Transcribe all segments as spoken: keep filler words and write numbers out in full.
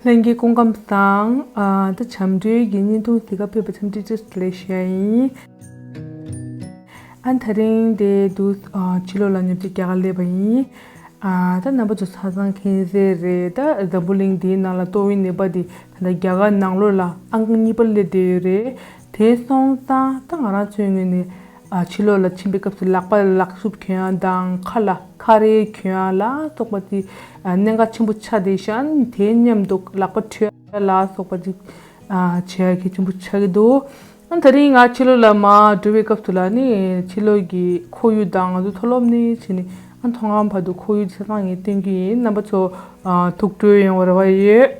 ལྷན་རྒྱས་སྐུ་ཁམས་བཟང་། ཨ་ད་བྱམས་སྒྲོལ་གྱི་བརྙན་ཐུང་གཟིགས་ག་ཕེབས་པ་འཚམས་འདྲི་བཀྲ་ཤིས་བདེ་ལེགས་ཞུ་ཡ་ཡིན། ཨ་ད་རིང་དེ་དུས་ཨ་ཕྱི་ལོགས་ལ་ཉིན་གཅིག་རྒྱ་གར་སླེབས་པ་ཡིན། ཨ་ད་རྣམ་པ་ཚོ་ཆ་ཚང་མཁྱེན་གསལ་རེད། ད་འཛམ་བུ་གླིང་འདིའི་ནང་ལ་ཏོག་དབྱིབས་ནད་པ་འདི་ད་ལྟ་རྒྱ་གར་ནང་ལོགས་ལ་ཨང་གཉིས་པ་སླེབས་བསྡད་ཡོད་རེད། དེ་སོང་ཙང་ད་ང་རང་ཚོའི་ངོས་ནས་ཨ་ཕྱི་ལོགས་ལ་ཕྱིན་པའི་སྐབས་སུ་ལག་པ་ལག་སུབ་གྱོན་ཡ་དང་ཁ་ལ་ཁ་རས་གྱོན་ཡ་ལ་སོགས་པ་དེ་ཨ་གནད་འགག་ཆེན་པོ་ཆགས་བསྡད་ཤག་དེ་མཉམ་དུ་ལག་པ་འཁྲུ་ཡ་ལ་སོགས་པ་དེ་ཨ་བྱེད་ཡ་གལ་ཆེན་པོ་ཆགས་ཀྱི་འདུག་ཨ་ད་རིང་ང་ཕྱི་ལོགས་ལ་མར་འགྲོ་བའི་སྐབས་སུ་ལ་ནི་ཕྱི་ལོགས་ཀྱི་ཁོར་ཡུག་དང་ང་ཚོ་མཐོ་སློབ་ནས་བྱས་ནས་ཨ་མཐོ་སྒང་བར་དུ་ཁོར་ཡུག་ཆ་ཚང་ངས་སྟོན་གྱི་ཡིན། རྣམ་པ་ཚོ་ཨ་ཐུགས་སྤྲོ་ཡོང་བར་རེ་བ་ཡོད།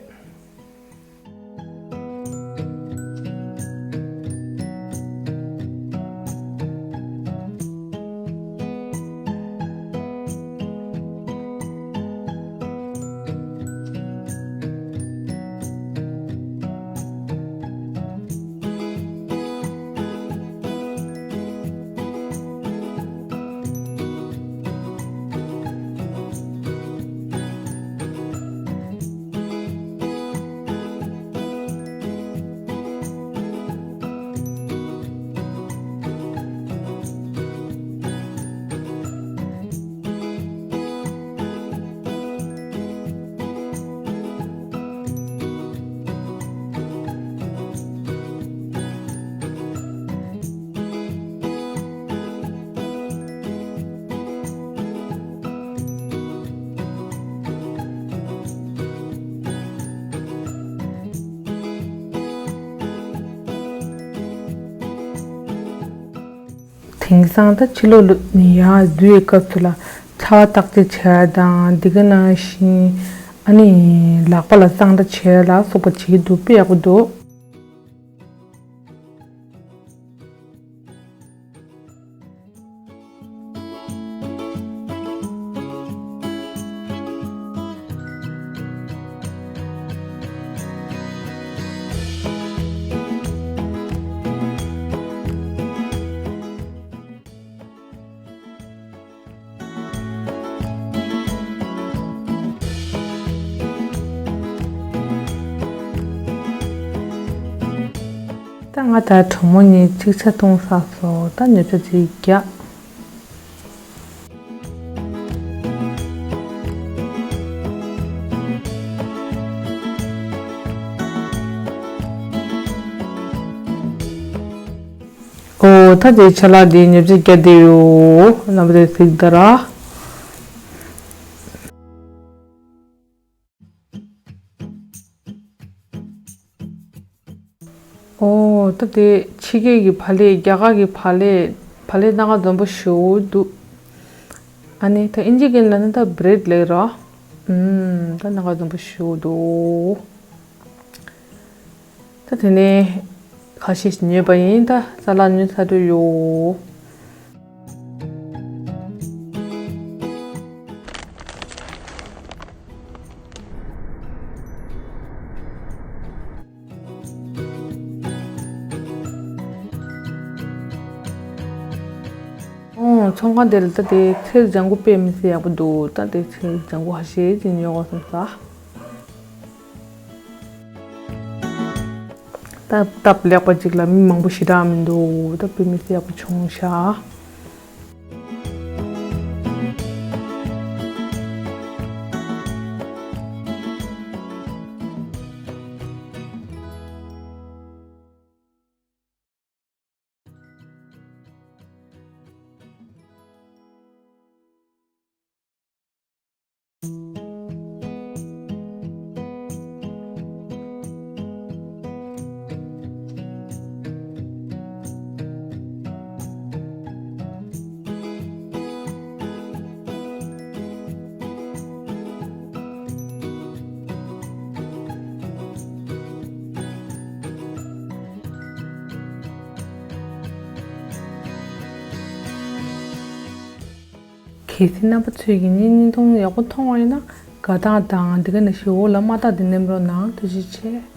དེང་སང་ད་ཕྱི་ལོགས་ནས་ཡར་འཛུལ་བའི་སྐབས་སུ་ལ་ཚ་བ་བརྟག་དཔྱད་བྱེད་ཡ་དང་འདི་ག་ནང་བཞིན་ཨ་ནི་ལག་པ་ལ་གཙང་སྦྲ་བྱེད་ཡ་ལ་སོགས་པ་བྱེད་ཀྱི་འདུག་དཔེ་ཡག་པོ་འདུག་ད་ང་དང་གྲོགས་མོ་གཉིས་ཅིག་ཆ་བཏུང་ཚར་སོང་། ད་ཉོ་ཆ་ཅིག་རྒྱག་ཨོ་ད་དེ་ཆ་ལག་དེ་ཉོ་ཆ་རྒྱག་བསྡད་ཡོད། རྣམ་པ་ཚོས་གཟིགས་དང་། ཨོ་ད་དེ་ཕྱི་རྒྱལ་གྱི་བག་ལེབ། རྒྱ་གར་གྱི་བག་ལེབ། བག་ལེབ་སྣ་ཁ་འཛོམས་པོ་ཞེ་པོ་འདུག་ཨ་ནི་ད་ཨིན་ཇི་སྐད་ལ་ནི་ད་བྷི་རེཌ་ལབ་ར། ཨུམ་ད་སྣ་ཁ་འཛོམས་པོ་ཞེ་པོ་འདུག་ད་དེ་ནས་ཁ་ཤས་ཤིག་ཉོས་པ་ཡིན། ད་ས་ལག་ཉོས་ཚར་འགྲོ་ཡོད། ཨོ་ཚོང་ཁང་དེ་ལ་ད་དེ་ཚལ་ལྗང་ཁུ་དཔེ་མི་སྲིད་ཡག་པོ་འདུག་ད་དེ་ཚལ་ལྗང་ཁུ་ཁ་ཤས་ཅིག་ཉོ་དགོས་བསམ་ས། ད་སྟབས་ལེགས་པ་ཅིག་ལ་མི་མང་པོ་ཞེ་དྲག་མི་འདུག་ད་དཔེ་མི་སྲིད་ཡག་པོ་བྱུང་ཤག་གལ་སྲིད་རྣམ་པ་ཚོས་ཀྱིས་ངའི་བརྙན་ཐུང་ཡག་པོ་མཐོང་བ་ཡིན་ན། དགའ་རྟགས་དང་འདི་ག་ནང་བཞིན་འོག་ལ་མ་རྟགས་དེ་མནན་རོགས་གནང་། ཐུགས་རྗེ་ཆེ།